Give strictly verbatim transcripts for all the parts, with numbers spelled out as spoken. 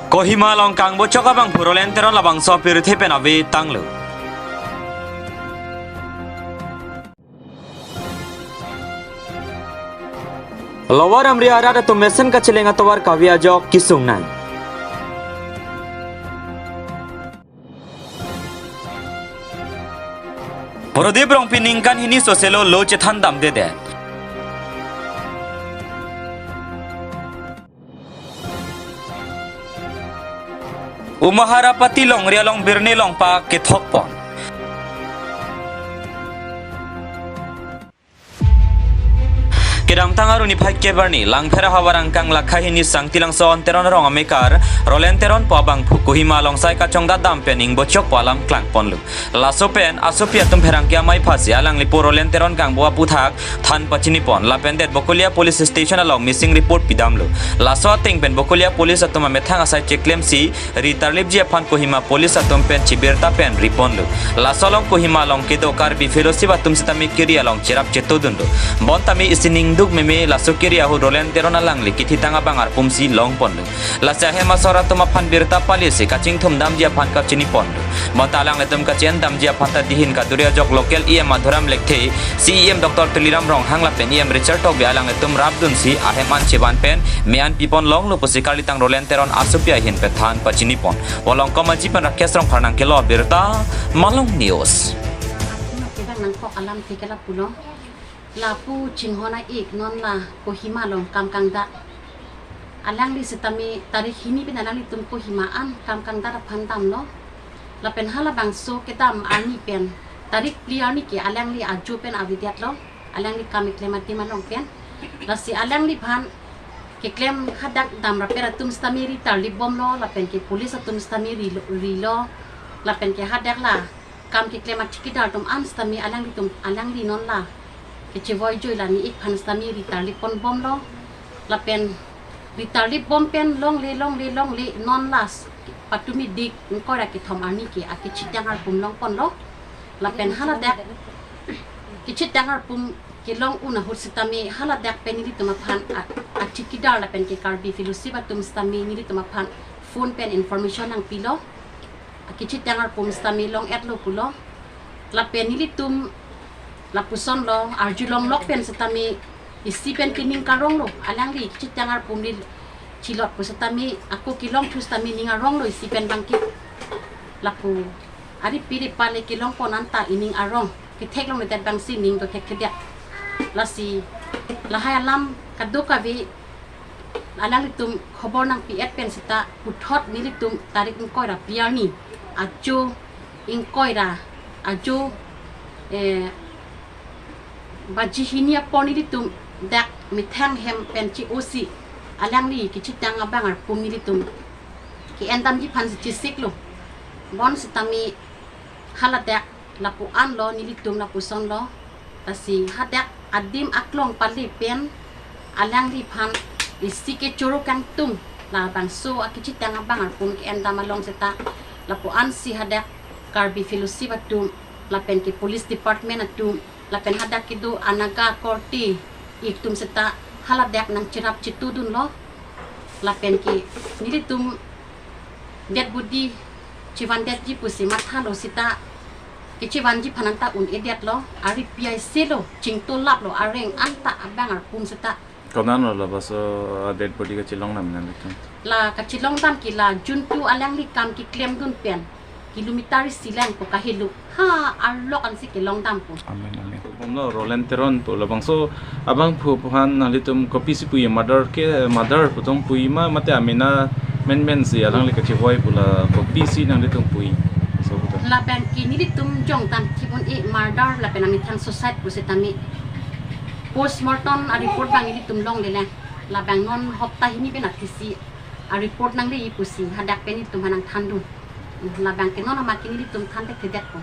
Kohima along kangbochok abangphu Roland Teron labangso pirthe pen ave tanglo. Lower Amri arat atum mesen kacheleng atovar kave ajok kesung nang. Prodip Rongpi ningkan hini soselo lo chethan damdedet. Umaharapati longri along birni longpa kethokpon. Kedamtang arni phai kebarni Langpher ahavar angkang lakha hini Sangti Langso Teron arong amekar Roland Teron pu abangphu Kohima along sai kachongdat dam pen ingbochok pu alam klangponlo. Laso pen asopi atum pherangke amei phasi alangli pu Roland Teron kangbo aputhak than pachinipon lapen det Bokolia Police Station along missing report pidamlo. Laso ateng pen Bokolia Police atum amethang asai cheklemsi ri tarlipji aphan Kohima Police atum pen chibirta pen riponlo. Laso along Kohima along kedo Karbi Fellowship atum sitame kiri along cherap chetodunlo. Bontame isi ningduk meme laso kiri ahut Roland Teron alangli kithitang abang arpumsi longponlo. Lasi ahem asor atum aphan birta palisi kachingthum damji aphan kachiniponlo. Bonta alanglitum kachi-en damji aphan ta dihin kaduri ajok local E M Madhuram Lekthe, C E M Doctor Tuliram Ronghang lapen E M Richard Tokbi alanglitum rapdunsi ahem an chevan pen me-an pipon longlo pusi karlitang Roland Teron asopi ahin pen than pachinipon. Volongkom Aji pen Rakesh Rongphar nangkelo birta, Malong News. Kedang nangkok alam tikela pulo. Lapu chinghon a-ik non la Kohima along kam kangdat. Alangli sitame tarik hini pen alanglitum Kohima an kam kangdat aphan damlo. Lapen halabangso kedam arni pen tarik phli arni ke alangli ajo pen avedetlo. Alangli kam keklem adim along pen. Lasi alangliphan keklem hadak dam rapet atum sitame ri tarlipbomlo lapen ke police atum sitame rilo, rilo. Lapen ke hadak la kam keklem athikidar atum an sitame alanglitum alangli non la kechevoi joi la ne-ik aphan sitame ri tarlipponbomlo. Lapen ri tarlipbom pen longle longle longle non la s-, patumi dik ingkoi ra kethom arni ke akechitang arpum longponlo. Lapen haladak kechitang arpum kelong un ahut sitame haladak pen nelitum aphan a-, athikidar lapen ke Karbi Fellowship atum sitame nelitum aphan phone pen information nangpilo. Akechitang arpum sitame long-etlo pulo. Lapen nelitum lapusonlo, arjulonglok pen sitame isi pen ke ning karonglo. Alangli kechitang arpum ri chilot pu sitame ako kelong thu sitame ning aronglo isi pen bangke. Lapu ari piri pale kelongpon anta ining arong. Ketheklongledet bangsi ning dothekthedet. Lasi lahai alam kadokave alanglitum khobor nangpi-et pen seta puthot nelitum tarik ingkoi ra phli arni ajo ingkoi ra ajo, eh, baji hini apor nelitum dak methang hem pen che-osi alangli kechitang abang arpum nelitum ke-en damji aphan si chesiklo. Bon sitame haladak lapu anlo nelitum lapusonlo. Lasi hadak adim aklong pale pen alangliphan isi kechoro kangtung labangso akechitang abang arpum ke-en dam along seta lapu ansi hadak Karbi Fellowship atum lapen ke police department atum lapen hadak kedo anaga korte itum seta haladak nangcherap chetodunlo. Lapen ke nelitum dead body chevandetji pusi mathalo seta kechevanji aphan anta un-edetlo, ari P I C lo, chingtolaplo, areng anta abang arpum seta. Konatlo labangso, uh, dead body kachelong dam nanglitum? La kachelong dam ke la juntu alangli kam keklemdun pen kilometer isi lang ko kahelo. Ha, arlok ansi kelong dampo. Amen, amen. Bomlo Roland Teron pu labangso abangphu aphan nanglitum kopisi puji, murder ke, murder pu tong puji ma mate amena menmen si alangli kachevoi pu la kopisi nanglitum puji? So pu ta. Labang ke nelitum jongdam kibun e murder lapen amethang suicide pu setame. Postmortem a-report bang nelitum longlelang. Labang non hopta hini pen athisi a-report nangleji pusi hadak pen nelitum aphan nangthandun. Labang ke non amat ke nelitum than thekthedetpo.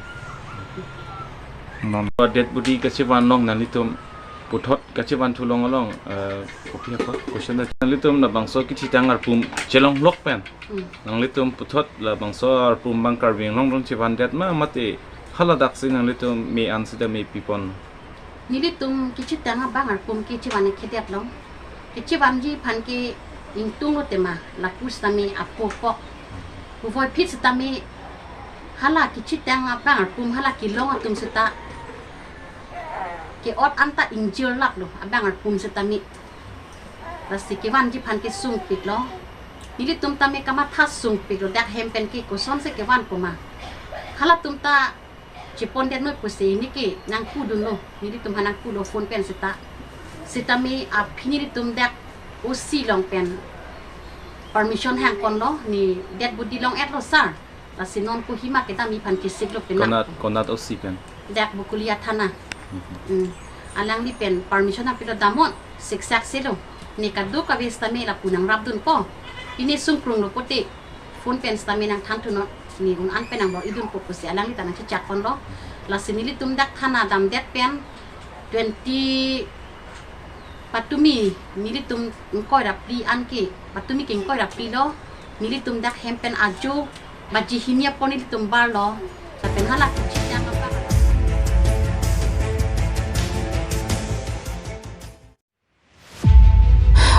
Non. Dead body kachevan long nanglitum puthot kachevan thulong along, eh, kopi apa? Question nanglitum labangso kechitang arpum chelonglok pen. Hmm. Nanglitum puthot labangso arpum bang Karbi Anglong along chevandet ma mate haladak si nanglitum me-an seta me pipon? Nelitum kechitang abang arpum ke chevan thekthedetlo. Kechevanji aphan ke Ingtung lo tema, lapu sitame apo po. Puvoiphit sitame hala kechitang abang arpum, hala kelong atum sita ke-ot anta ingjir lap lo abang arpum sitame. Lasi kevanji aphan kesungpik lo. Nelitum tame kamatha sungpik lo, dak hem pen ke kosonsi kevan puma. Halatum ta chepondetnoi pusi neli ke nangpudun lo, nelitum aphan nangpu lo phone pen sita. Sitame aphi nelitum dak O C along pen permission hang kon lo, ne det budi long-et lo sir. Lasi non kohima kedam iphan kesik lo pen. Konat, konat O C pen? Dak Bokolia thana. Mhm. Hmm. Alangli pen permission apilo damnon, siksak selo. Ne kadokave sitame lapu nangrapdun po. Pine sungkrung lo pote phone pen sitame nangthanthunnon, ne un-an pen nangbor-idun po pusi alangli ta nangchechak kon lo. Lasi nelitum dak thana damdet pen twenty patumi nelitum ingkoi ra phli an ke, patumi ke ingkoi ra phli lo, nelitum dak hem pen ajo baji hini apor nelitum bar lo, lapen hala kechitang abang.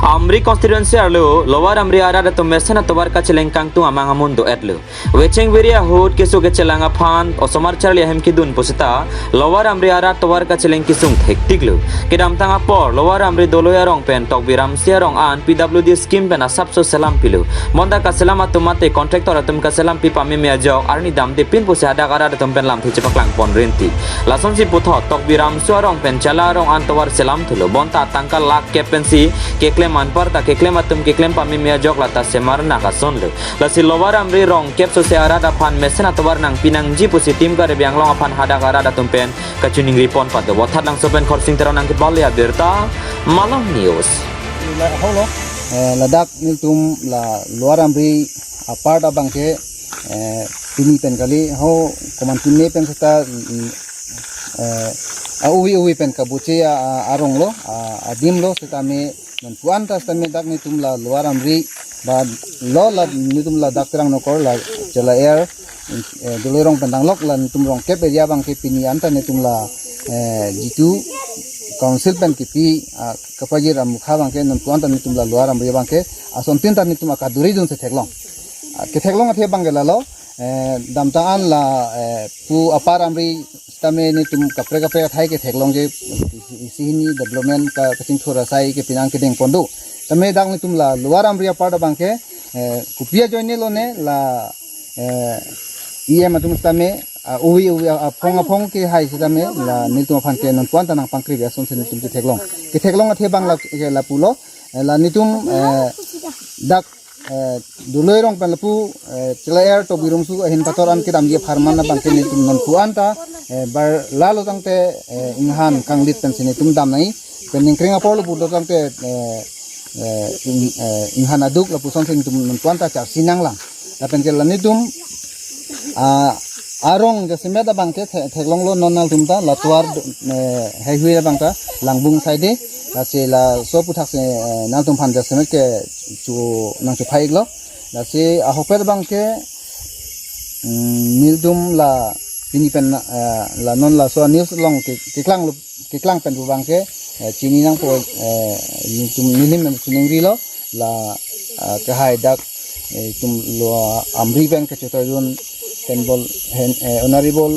Amri constituency arlo Lower Amri arat atum mesen atovar kacheleng kangtung amang amun do-et lo. Vecheng viri ahut keso kechelang aphan osomar charli ahem kedun pusita Lower Amri arat tovar kacheleng kesung thektik lo. Kedamtang apor Lower Amri Doloi arong pen Tokbi Ramsi arong an P W D scheme pen asapso selam pilo. Bonta kaselam atum mate contractor atum kaselam pi pameme ajok arni damde pin pusi hadak arat atum pen lamthe chepaklang pon rinti. Lasonsi puthot Tokbi Ramsi arong pen Chala arong an tovar selam thulo. Bonta tangka lakh kep pensi keklem anparta keklem atum keklem pameme ajok lata semarna kason lo. Lasi Lower Amri rong kep sose arat aphan mesen atovar nangpi nangji pusi Team Karbi Anglong aphan hadak arat atum pen kachiningri pon pado. Vothatlangso pen Khorsing Terang nangkepale abirta, Malong News. La-, holo, eh, ladak nelitum la Lower Amri apart abang ke, eh, pini pen kali ho komantu ne pen seta, mm, eh, a-uwi uwi pen kabuche a, a, arong lo, a, adim lo, sitame nonpu anta sitame dak nelitum la Lower Amri ba lo la nelitum ladak Terang Nokor la Chala Air, eh, Doloi rong pen danglok la nelitum rong kep area abang ke pini anta nelitum la, eh, jitu council pen kipi, ah, kapajir amukha abang ke nonpu anta nelitum la Lower Amri abang ke asontin ta nelitum akaduri dunsi theklong. Ah, ketheklong athe abang ke lalo, eh, damtang an la, eh, pu Upper Amri sitame nelitum kaprek kaprek athai ketheklong ke isi hini development ka kachingthur asai ke penang kedeng pon do. Tame dak nelitum la Lower Amri apart abang ke, eh, kopi ajoine lone la, eh, E M atum sitame, ah, uwi uwi, ah, aphong aphong kehai sitame la nelitum aphan ke nonpu anta nangpangkri asonsi nelitum ketheklong. Ketheklong athe abang la, ke lapulo, eh, la nelitum, eh, dak eh, Doloi rong pen lapu, eh, Chala Air Tokbi Ramsi ahin pator an kedamji apharman abang ke nelitum nonpu anta, eh, bar lalo tangte, eh, inghan kanglit pensi nelitum dam nai, pen ningkreng apor lapu do tangte, eh, eh, ing-, eh, inghan aduk lapusonsi nelitum nonpu anta charsi nanglang. Lapen ke la nelitum, ah, arong jasemet abang ke the-, theklong lo non nangtum ta, la tovar, eh, heihui abang ta, Langbung side, lasi laso aputhak si, eh, nangtum aphan jasemet ke chu nangchephai iklo. Lasi ahokpet abang ke, mm, nelitum la pini pen, eh, la non laso news along ke, keklang lo, keklang pen abang ke, eh, chini nangpo, eh, nelitum nelimen chiningrilo, la, ah, kehai dak, eh, itum Lower Amri pen kachetoi dun pen bol hen, eh, Honorable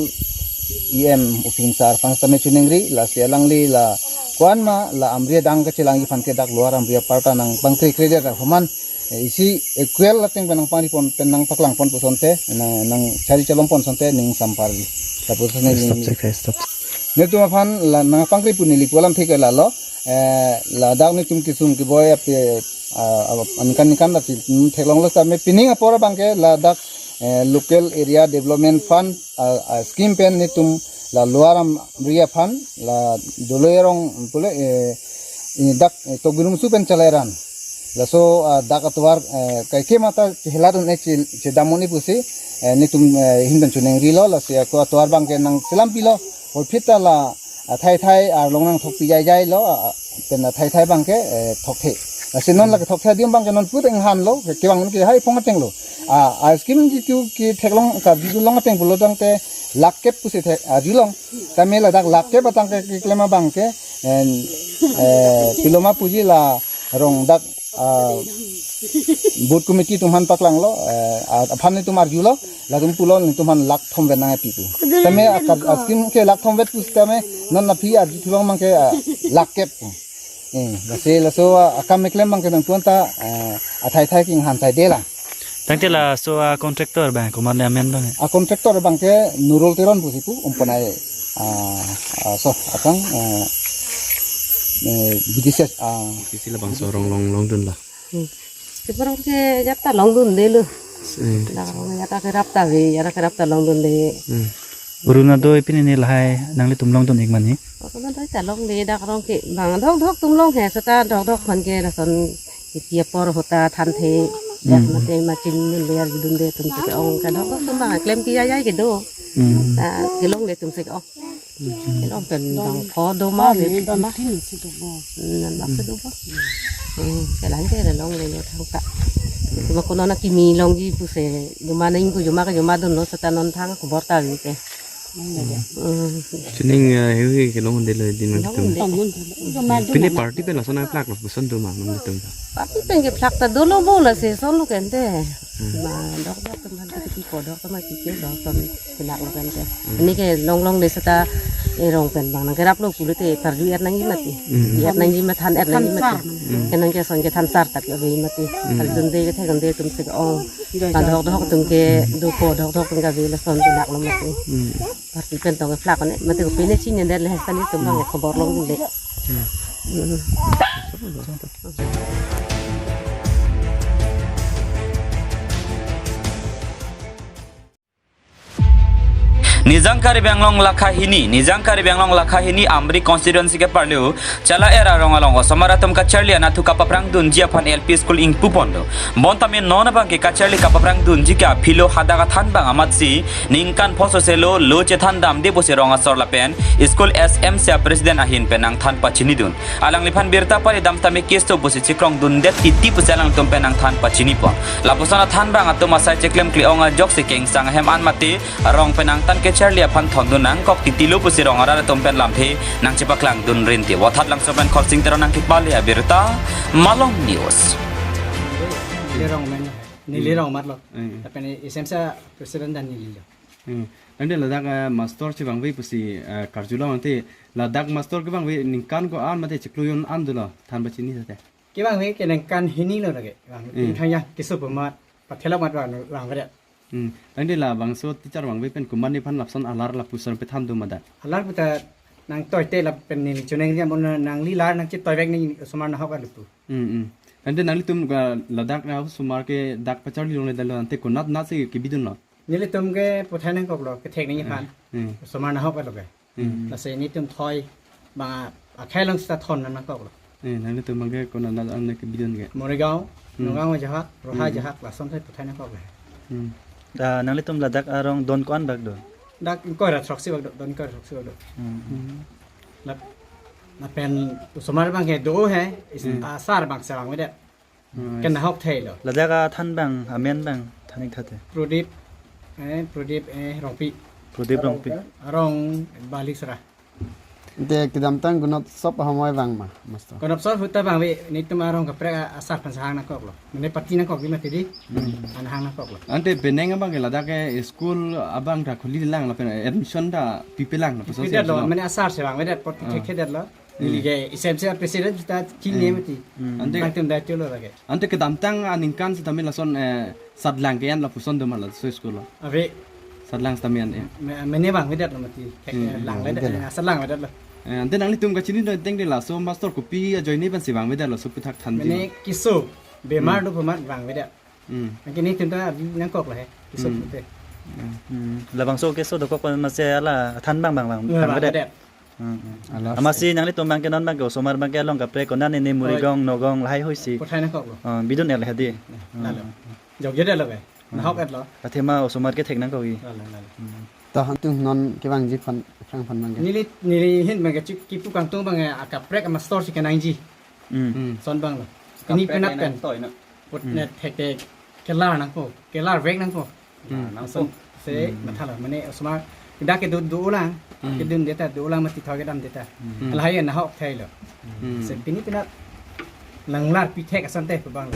E M Uping sir aphan sitame chiningri, lasi alangli la ko-an ma la Amri adang kachelangji aphan ke dak Lower Amri apart ta nangpangkri kri det ra human, eh, isi equal ateng pen nangpangri pon pen nangpaklang pon pusonte, nang, nangchari chalom pon sonte ning sampar di. Lapuson ne stop ning. Check, stop. Nelitum aphan la nangpangkri pu neli pu alamthe ke lalo, eh, ladak nelitum kesung keboi ape, ah, ah, aningkan aningkan dak, mm, theklong lo sitame pining apor abang ke ladak, eh, Local Area Development Fund, ah, ah, scheme pen nelitum la Lower Amri aphan la Doloi arong pule, eh, eh, dak, eh, Tokbi Ramsi pen Chala Air an. Laso, ah, dak atovar, eh, kaike mata chehelat un-e che, chedam un-e pusi, eh, nelitum, eh, ahin pen chiningrilo, lasi ako atovar abang ke nangselam pilo, puvoiphit ta la, ah, thai thai arlong nangthokpi jaijai lo, ah, ah, pen la thai thai abang ke, eh, thokthe. Lasi non la kethokthe adim abang ke nonpu ta inghan lo, ke, kevang ke hai phong ateng lo. Ah, ah, scheme jitu ketheklong karjulong ateng pulo tangte lakh kep pusi the, ah, julong. Tame ladak lakh kep atang ke keklem abang ke, en, eh, piloma puji la rong dak Ah, booth committee atum aphan paklanglo, eh, ah, aphan netum arjulo, latum pulo netum aphan lakh thomvet nangpi pu. Tame akar-, askim ke lakh thomvet pu tame non aphi arju thulong abang ke, ah, lakh kep pu. Eh, lasi laso, ah, akam keklem abang ke nangtuan ta, eh, athai thai king han sai de la. Tangte laso, ah, contractor abang, komat amen abang? Ah, contractor abang ke Nurul Teron pusi pu, umponai, ah, ah, so, akang, eh, eh, B D C, ah, B D C labangso arong long, longdun la. Hmm. Keparong ke jat ta longdunde lo. Hmm. Dak arong jat ta kerap ta ave, jat ta kerap ta longdunde. Hmm. Arunodoi pini ne lahai nanglitum longdun-ik ma ne? Arunodoi ta longle, dak arong ke bang dokdok atum long he, seta dokdok aphan ke lason iti apor ahut ta thanthe. Dak, hmm, mate machin dunde, arjudunde atum si ke-ong, kadokdok atum bang klem ke jai jai kedo. Hmm. Ah, kelongle atum si ke-ong. Kelong pen bang pho do ma, ah, le, le, do ma. Tin si do bo. Hmm, non bak si do bo. Hmm, kelang ke longle lo thangta. Cuma kono na kimi longji pusi, juma na ingku juma ke juma dunlo, seta non thang khobor ta ave ke. Hmm. Sining, eh, hehui kelongdunde lo din. Longdunde. Pini party pen lason nangplak lo puson do ma nanglitum? Party pen keplak ta dolo bo, lasi son lo kente. Hmm. Ma dokdok atum aphan ta kiti ko dok atum aphan kiti do, son plak lo kente. Hmm. Pini ke long longle seta arong pen bang nangkerap lo pulote karju-et nangji mati. Hmm. Ju-et nangji ma, than-et nangji mati. Thansar. Hmm. Ke nang ke son ke thansar ta ke ave mati. Hmm. Arjudunde kethekdunde atum si ke-ong. Kadokdok atum ke do, ko dokdok atum ke ave, lason plak lo mati. Hmm. Party pen tong plak ne, mate ko pine chini der le, sani atum bang khobor longle. Hmm. Hmm. Nijang Karbi Anglong lakha hini, Nijang Karbi Anglong lakha hini Amri constituency keparlo Chala-er arong along osomar atum kacharli anatthu kapaprangdunji aphan L P school ingpuponlo. Bonta me non abang ke kacharli kapaprangdunji ke aphilo, hadak athan abang amatsi ningkan pho sose lo, lo chethan damde pusi rong asor lapen school S M C a president ahin pen nangthan pachinidun. Alangliphan birta pari dam tame case do pusi chikrongdundet titi pusi alangtum pen nangthan pachinipon. Lapuson athan abang atum asai chiklemkle-ong ajoksi kengsang ahem an mate rong pen angtan kacharli aphan thondun nangkok titi lo pusi rong arat atum pen lamthe nangchepaklangdun rinti. Vothatlangso pen Kholsing Teron nangkepale abirta, Malong News. Neli rong men, neli, hmm, rong mat lo. Hmm. Lapen S M C a president dan neli lo. Hmm. Tangte ladak, eh, master chevangve pusi, eh, karjulong ante ladak master kevangve ningkan ko-an mate chiklo jon an dolo than pachini sate? Kevangve ke ningkan hini lo lake. Vang, hmm, tingthang ya keso pu amat, pathelok amat vang, vangvedet. Hmm. Tangte labangso teacher vangve pen komat nephan lapuson alar lapuson pethan do ma dak? Alar puta nangtoite lapen neli choningri, mon nangli lar nangchetoivek nangji, osomar nahok alu pu. Hmm, hmm. Tangte nanglitum ka ladak na osomar ke dak pacharli longle dalo ante konat nat si kebidunlo? Nelitum ke puthai nangkoklo, kethek nangji aphan. Hmm. Osomar nahok alo ke. Hmm. Lasi nelitum thoi bang akhei along seta thon nangkoklo. Eh, nanglitum abang ke konat nat an kebidun ke? Morigaon, hmm, Nagaon ajahak, Rohai, hmm, ajahak, lason thoi puthai nangkoklo. Hmm. Da nanglitum ladak arong don ko-an bak do? Dak ingkoi ra throksi bak do, don ingkoi ra throksi bak do. Hmm. Hmm. Lap-, lapen osomar abang ke do he, is-, hmm, asar abang sevangvedet. Hmm. Ke nahok thei lo. Ladak athan abang, amen abang, than-ik tha te. Prodip, eh, Prodip, eh, Rongpi. Prodip Rongpi. Arong Balisara. Ante kedamtang Gunotsav ahamoi vang ma, master? Gunotsav ahut ta vangve, nelitum arong kaprek a-, asar aphan sahang nangkoklo. Mane party nangkokji mati di, hmm, an hang nangkoklo. Ante penang abang ke ladak ke school abang ta khuli lang lapen admission ta pipelang lapuson si pipedetlo, lo. Mane asar sevangvedet, pot, ah, thekthe detlo. Hmm. Neli ke S M C a president ta chini, eh, mati. Hmm. Ante nangtum daityo lo lake. Ante kedamtang aningkan setame lason, eh, satlang ke-en lapuson do ma laso school lo? Ave. Satlang setame an, eh. Me-, mane vangvedet lo mati. Ke-, hmm, langledet, vangvedet lo. Eh, satlang vedet lo. Eh, ante nanglitum kachini do teng de laso master kopi ajoine pensi vangvedet laso aphuthak thanji? Mane keso, bemar, hmm, do pu amat vangvedet. Hmm. Anke nelitum ta nangkoklo he, keso, hmm, pute. Hmm. Hmm. Labangso keso dokok amatsi la than abang abang vang, ya, vangvedet. Vangvedet. Hmm, hmm. Alas. Amatsi nanglitum abang ke non abang ke osomar abang ke along kaprek konane ne Morigaon, oi, Nagaon lahai hoi si. Puthai nangkoklo. Oh, bidun-et le hadi. Ya, hmm, lalo. Jokjedet lo ke. Hmm. Nahok-et lo. Athema osomar kethek nangkokji. Lalo, lalo. Hmm. To hantu non kevangji aphan, aphrang aphan abang ke? Neli, neli ahin abang ke chik kipu kangtung abang ke akaprek amaster si kenangji. Hmm. Hmm. Lason abang lo. Ini kaprek penat pen. Toi na. Put, hmm, ne thekte kelar nangpo, kelarvek nangpo. Hmm. Lason si, hmm, mathalo, mane osomar dak ke do, do-olang, hmm, kedunde ta do-olang mati thoi kedamde ta. Hmm. Lahai nahok thei lo. Hmm. Si pini penat nanglar pithek asante pabang.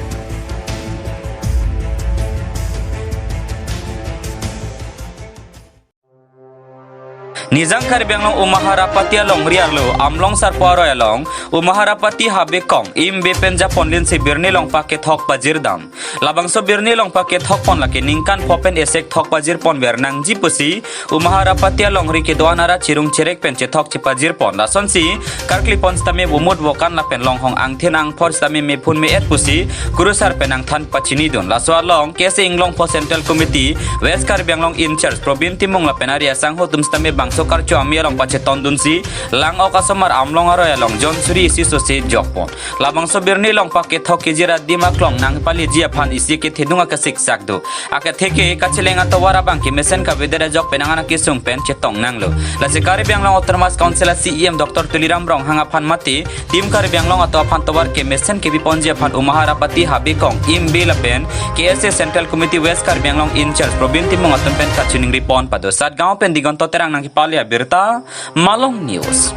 Nijang Karbi Anglong Umahar Apati alongri arlo Amlong Sarpo aroi along Umahar Apati Habe Kong Imbe pen japonlin si birni longpak kethok pajirdam. Labangso birni longpak kethok pon lake ningkan pho pen esek thok pajir pon ver nangji pusi Umahar Apati alongri kedo-an arat chirung chirek pen chethok chepajir pon. Lasonsi karkli pon sitame bumut bokan lapen longhong angthin angphor sitame mephun me-et pusi kurusar pen angthan pachini dun. Laso along K S A Inglongpho Central Committee West Karbi Anglong in charge Probin Timung lapen ari asangho atum sitame bangso karcho ami along pacheton dunsi lang-ok asomar Amlong aroi along jon suri isi sose jok pon. Labangso birni longpak kethok kejir adim aklong nangpaleji aphan isi kethedung akesik sak do. Aketheke kacheleng atovar abang kemesen kavedet ajok penang anak kesung pen chetong nanglo. Lasi Karbi Anglong Autonomous Council a C E M Doctor Tuliram Ronghang aphan mate, Team Karbi Anglong atum aphan tovar kemesen kebi ponji aphan Umahar Apati Habe Kong Imbe lapen K S A Central Committee West Karbi Anglong in charge Probin Timung atum pen kachiningri pon pado. Satgaon pen Digonto Terang nangkepale abirta, Malong News.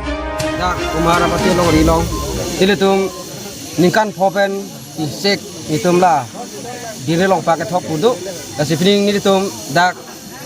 Dak Umahar Apati alongri along ilitum ningkan pho pen esek itum la birni longpak kethok pu do. Lasi pini nelitum dak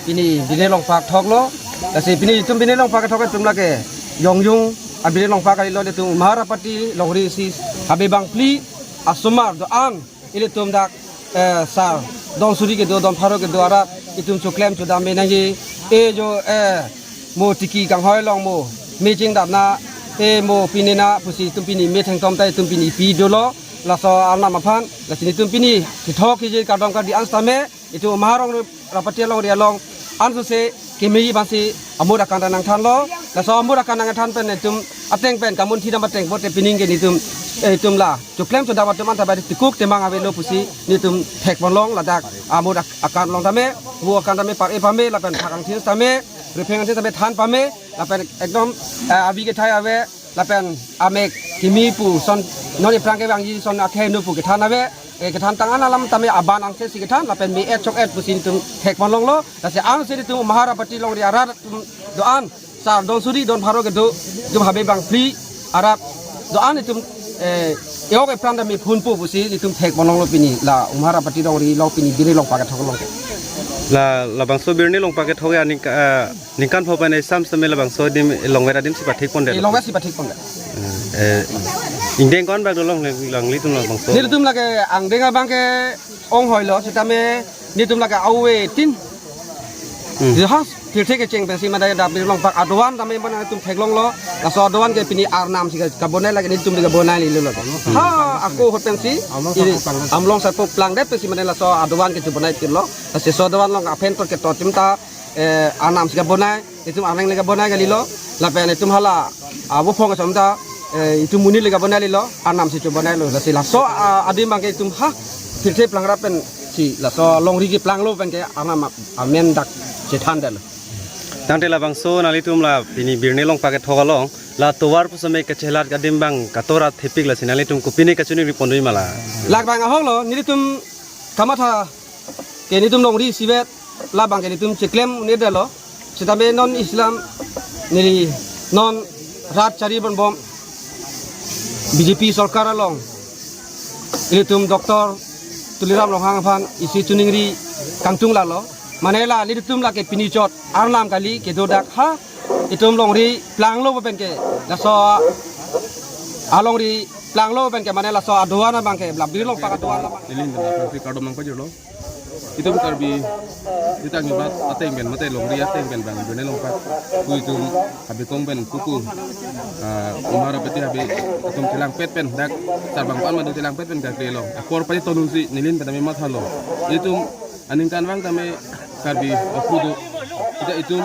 pini birni longpak thoklo. Lasi pini itum birni longpak kethok itum lake yongjung abirni longpak kalilo, ilitum Umahar Apati alongri isi Habe bangphli asomar do-an ilitum dak, eh, sar don suri kedo, don pharo kedo arat itum choklem chodam me nangji. E jo, eh, mo tiki kanghoi along mo me chingdam na, e mo pine na pusi itum pini me thengtom ta itum pini pi dolo. Laso arnam aphan, lasi nelitum pini kethok kejir kardom kardi an sitame itum Umahar Apati alongri along ansose kemeji abangsi amut akan ta nangthanlo. Laso amut akan nangthan pen itum ateng pen kamunthi dam ateng pote pining ke nelitum, eh, itum la choklem chodam atum anta bari tikuk temang avelo pusi nelitum thek ponlong. Ladak amut ak-, akan along tame, vo akan tame, par-e pame, lapen phak angthin tame, repheng angthin tame than pame, lapen ekdom, eh, abi kethai ave, lapen amek kimi pu son, non iphrang kevangji son akhei nu pu kethan ave, eh, kethan tang an alam tame aban angse si kethan, lapen me-et chok-et pusi nelitum thek ponlonglo. Lasi ansi nelitum Umahar Apati alongri arat atum do-an sar don suri don pharo kedo, itum Habe bangphli arat do-an itum, eh, e-ok epran tame phun po pusi nelitum thek ponlonglo pini la Umahar Apati alongri along pini birni longpak kethok along ke. La, labangso birni longpak kethok ya ning, eh, ningkan pho pen esam sitame labangso adim, longver adim si pathik pondet. E, longver si pathik pondet. Eh, ingdeng ko-an bak dolong, lang, langlitum labangso. Nelitum lake angdeng abang ke onghoilo sitame nelitum lake awe tin. Hmm. Jahas, pirthe kecheng pensi madai dap birni longpak adovan tame mana itum theklonglo. Laso adovan ke pini arnam si kabonai lake nelitum kabonai lilo lake. Ha, ako hot pensi, Amlong ini Sarpo Plangdet. Amlong Sarpo Plangdet pensi madai laso adovan ke chobonai tirlo. Lasi laso adovan along aphen to keto tim ta, eh, arnam si kabonai, itum arnam le kabonai kalilo, lapen itum hala, ah, vophong ason ta, eh, itum monit le kabonai lilo, arnam si chobonailo, lasi laso, ah, adim abang ke itum ha, pirthe plangra pensi, laso alongri keplanglo pen ke arnam ap-, amen dak chethan detlo. Tangte labangso nanglitum la pini birni longpak kethok along, la tovar pusitame kachelat adim abang katora thepik lasi nanglitum kopine kachiningri pondoi ma la. Lak abang ahoklo, nelitum kamatha ke nelitum longri isivet, labang ke nelitum cheklem un-edetlo. Sitame non Islam neli non rat chari bonbom B J P sorkar along ilitum Doctor Tuliram Ronghang aphan isi chiningri kangtung lalo. Mane la nelitum lake pini chot arnam kali kedo dak ha itum longri planglo pen ke, laso alongri planglo pen ke mane laso adovan abang ke la birni longpak adovan abang. Neli neli kardom nangpajirlo. Itum Karbi, itum Karbi ateng pen, mate longri ateng pen abang, birni longpak. Pu itum Habe Kong pen, pupu, ah, Umahar Apati Habe, itum chelangpet pen, dak sarbang pan madu chelangpet pen kaklelo. Apor pati tonun si neli pen tame mathalo. Itum aningkan vang tame Karbi apru do. Ita itum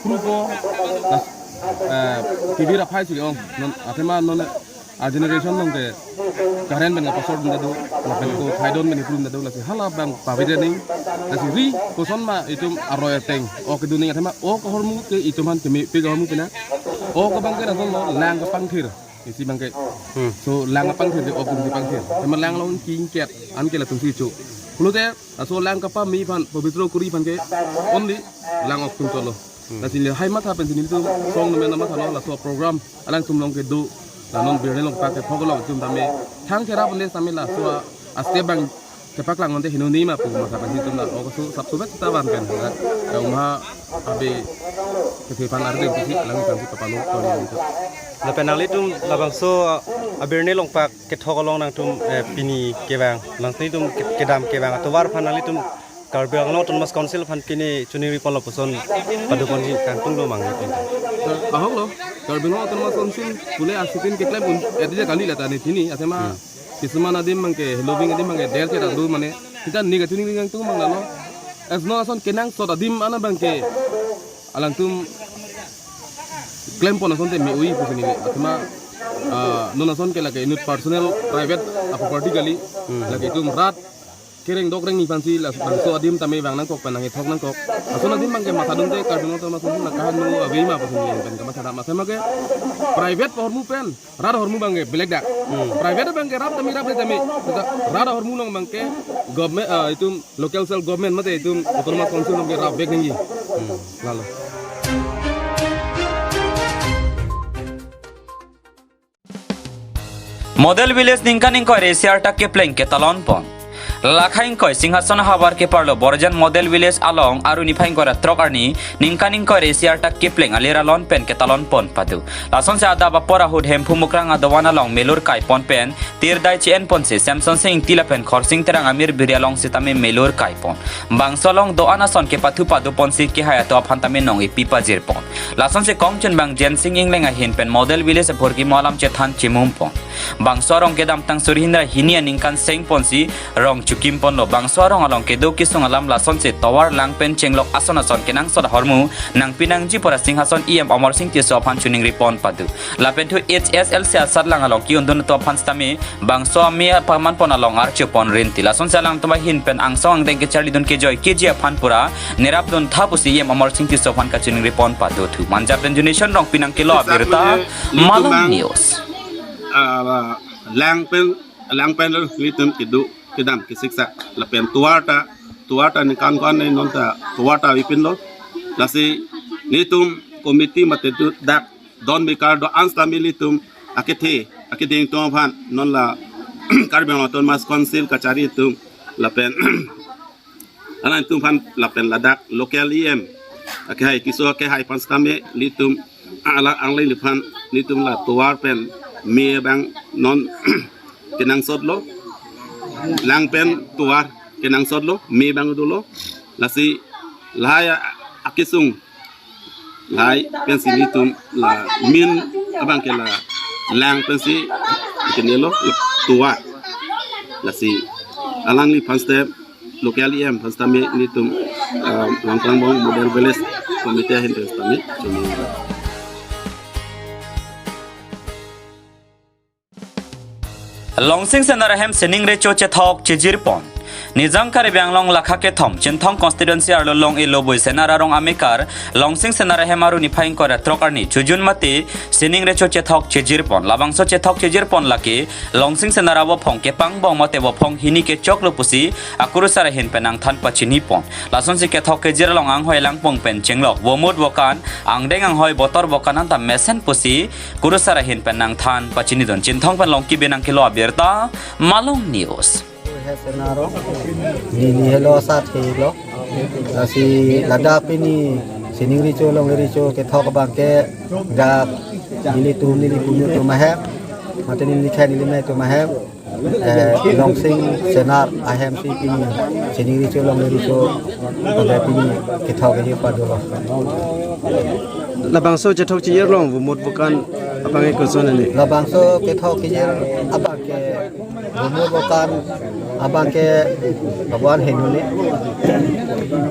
prupo, tas, eh, kebir aphai si ong, non, athema non, a generation along ke current pen kapasor dun ta do, lapen ko thaidon pen iprum ta do, lasi hala abang pavir aning, lasi ri koson ma itum aroi ateng, ok kedun ning athema ok ahormu ke itum aphan kemepik ahormu pina, ok abang ke lason lo lang kapangthir, isi abang ke. Hmm. So lang kapangthir ke ok kedun si pangthir. Athema lang along kingket, an ke latum si cho. Pulote, laso lang kapame aphan, pabitro kuri aphan ke, only lang ok atum cholo. Hmm. Lasi neli hai matha pensi nelitum song nemen mathalo laso program alangtum along kedo La non Birni Longpak kethok along itum tame thang therap unde tame laso a-step abang kepaklang unde heno nima pu masa pasi itum la oso sapsubet ta van pen la, eh, uma abe kethe aphan arde pusi alang itum si papalo kori itum. Lapen nanglitum labangso, ah, Birni Longpak kethok along nangtum, eh, pini kevang, nangtum ke-, kedam kevang atovar aphan nanglitum Karbi Anglong Autonomous Council aphan pini choningri ponlo puson padoponji kangtung do ma nanglitum? Eh, ahok lo, Karbi Anglong Autonomous Council pule asitin keklem un, eh, dia kali la tani pini, asema, hmm, kisuman adim abangke, heloving adim abangke, der ke randu mane, kita ni kachoningri kangtung abang lalo. As non ason kenangsot adim an abangke alangtum klempon asonte me-oi pusi neli. Asema, ah, non ason ke lake inut personal private a-property kali. Hmm. Lake itum rat kereng dokreng ni aphansi labangso adim tame vang nangkok pen nangkethok nangkok. Ason adim abangke matha dunte Karbi Anglong Autonomous Council nangkaheno ave ma pusi neli pen kamatha dam. Asema ke private ahormu pen rat ahormu abangke beleg dak. Hmm. Private abangke rap tame rap le tame. Rat ahormu along abangke government, ah, itum local self government mate itum autonomous council along ke rapvek nangji. Hmm, lalo. Model Village ningkan ingkoi-ri isi arta kepleng ketalon pon. Lakha ingkoi Singhason havar keparlo Borjan Model Village along aru niphai ingkoi-ra throk arni ningkan ingkoi-ri isi arta kepleng alir alon pen ketalon pon pado. Lasonsi adap apor ahut Hemphu Mukrang adovan along melur kaipon pen tirdai che-en ponsi Semson Sing Ingti lapen Khorsing Terang amir biri along sitame melur kaipon. Bangso along do-an ason kepathu padoponsi kehai ato aphan tame nong-ipi pajirpon. Lasonsi kongchun abang Jensing Engleng ahin pen Model Village aphurkimo alam chethan chimum pon. Bangso arong kedamtang suri hini ra hini aningkan seng ponsi rong chukim ponlo. Bangso arong along kedo kesung alam lasonsi tovar lang pen chenglok ason ason kenangsot ahormu nangpi nangji pura Singhason E M Amarsing Tisso aphan choningri pon pado. Lapen thu H S L C asatlang along ke-undun ato aphan sitame bangso ame paman pon along archo pon rinti. Lasonsi alangtum ahin pen angsong angdeng kecharlidun kejoi keji aphan pura nerap duntha pusi E M Amarsing Tisso aphan kachoningri pon pado thu. Manja pen Junison Rongpi nangkelo abirta, Malong News. Ah, lang pen, lang pen lo nelitum kedo kedam kesiksak lapen tovar ta, tovar ta ningkan ko-an non ta tovar ta avepinlo. Lasi nelitum committee mate tu dak don bikar do-an sitame nelitum akethe akeding atum aphan non la Karbi Anglong Autonomous Council kachari atum lapen alangtum aphan lapen ladak local E M akehai Tisso akehai aphan sitame nelitum alang angleng aphan nelitum la tovar pen me abang non kenangsotlo, lang pen tovar kenangsotlo, me abang dolo. Lasi lahai akesung lahai pensi nelitum la main abangke la lang pensi kenelo tovar. Lasi alangliphan sitame local E M aphan sitame nelitum, ah, Langprangbong Model Village Committee ahin pen sitame choningri. Longsing Senar ahem sining recho chethok chejirpon. Nijang Karbi Anglong lakha kethom, Chinthong constituency arlo Long-e Loboi Senar arong amekar, Longsing Senar ahem aru niphai ingkoi-ra throk arni, Chojun mate sining recho chethok chejirpon. Labangso chethok chejirpon lake, Longsing Senar avophong kepangbong mate vophong hini kechoklo pusi, akurusar ahin pen nangthan pachinipon. Lasonsi kethok kejir along anghoi langpong pen chenglok, vomut vokan, angdeng anghoi botor vokan anta mesen pusi, kurusar ahin pen nangthan pachinidun. Chinthong pen Longki Bey nangkelo abirta, Malong News. He Senar arong. Neli helo sat helo. Lasi ladak pini sining recho long recho kethok abangke dak nelitum neli punya atum ahem. Mate neli khan neli mei atum ahem. Eh, Longsing Senar ahem si pini sining recho long recho pada pini kethok kejir padolo. Labangso chethok chejir along vomut vokan abangke koson ne? Labangso kethok kejir abangke vomut vokan abangke kabuan henu ne.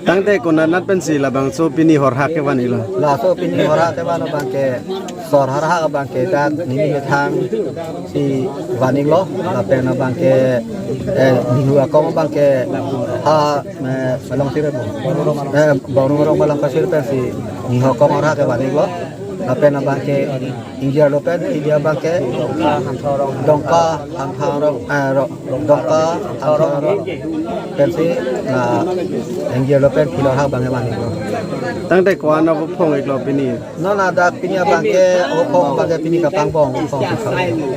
Tangte konat pensi labangso pini horhak kevan-iklo? Laso pini horhak kevan abangke sor horhak abangke dak neli methang si van-iklo, lapen abangke, eh, nihu akong abangke ha, eh, Malong Sir, eh, Borong Borong Malong Kasir pensi nihu akong horhak kevan-iklo. Lapen abangke ingjir lo pen, ingjir abangke Dongka Hamtharong, eh, ro-, Dongka Hamtharong pensi na ingjir lo pen philor ha abangke man lo. Tangte ko-an avophong-iklo pini? Non ladak pini abangke avophong abangke pini kapangbong avophong.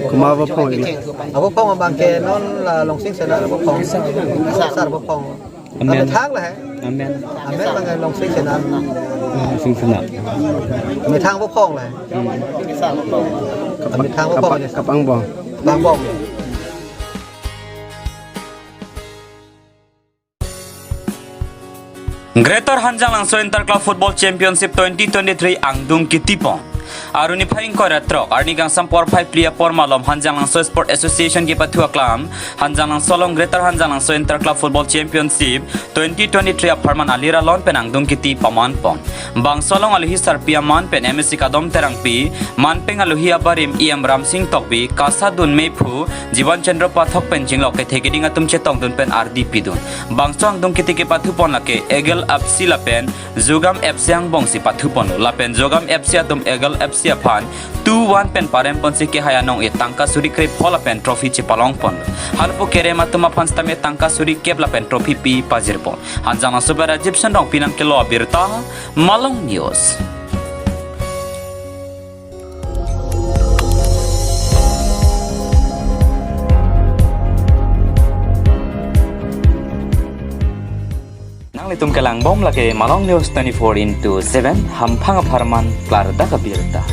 Komat avophong-iklo? Avophong abangke non la Longsing Sena avophong. Sar avophong. Amen. Amethang la he. Amen. Amen abangke Longsing Sena. Longsing Sena. Methang avophong la he. Hmm. Amethang avophong. Kapa-, kapangbong. Kapangbong. Greater Hanjanglangso Inter Club Football Championship twenty twenty-three angdung kitipon. Arni phai ingkoi ra throk, arni kangsam porphai phli apor malom Hanjanglangso Sport Association kepathu aklam, Hanjanglangso along Greater Hanjanglangso Inter Club Football Championship twenty twenty-three apharman alir alon pen angdung kiti pamanpon. Bangso along alohi sarpi aman pen M A C Kadom Terangpi, manpeng alohi abarim E M Ramsing Tokbi, kasadun mephu Jiban Chandra Pathak pen chinglok kethe keding atum chetongdun pen ardi pidun. Bangso angdung kiti kepathupon lake Eagle F C lapen Zugam F C angbongsi pathupon lapen Zugam F C atum Eagle F C aphan two one pen paremponsi kehai anong-e tangka suri krepho lapen trophy chepalongpon. Halpu kerem atum aphan sitame tangka suri kep lapen trophy pi pajirpon. Hanjanglangso pen Rajiv Sendong pinam kelo abirta, Malong News. Nanglitum kelangbom lake Malong News twenty-four into seven, hamphang apharman klardak abirta.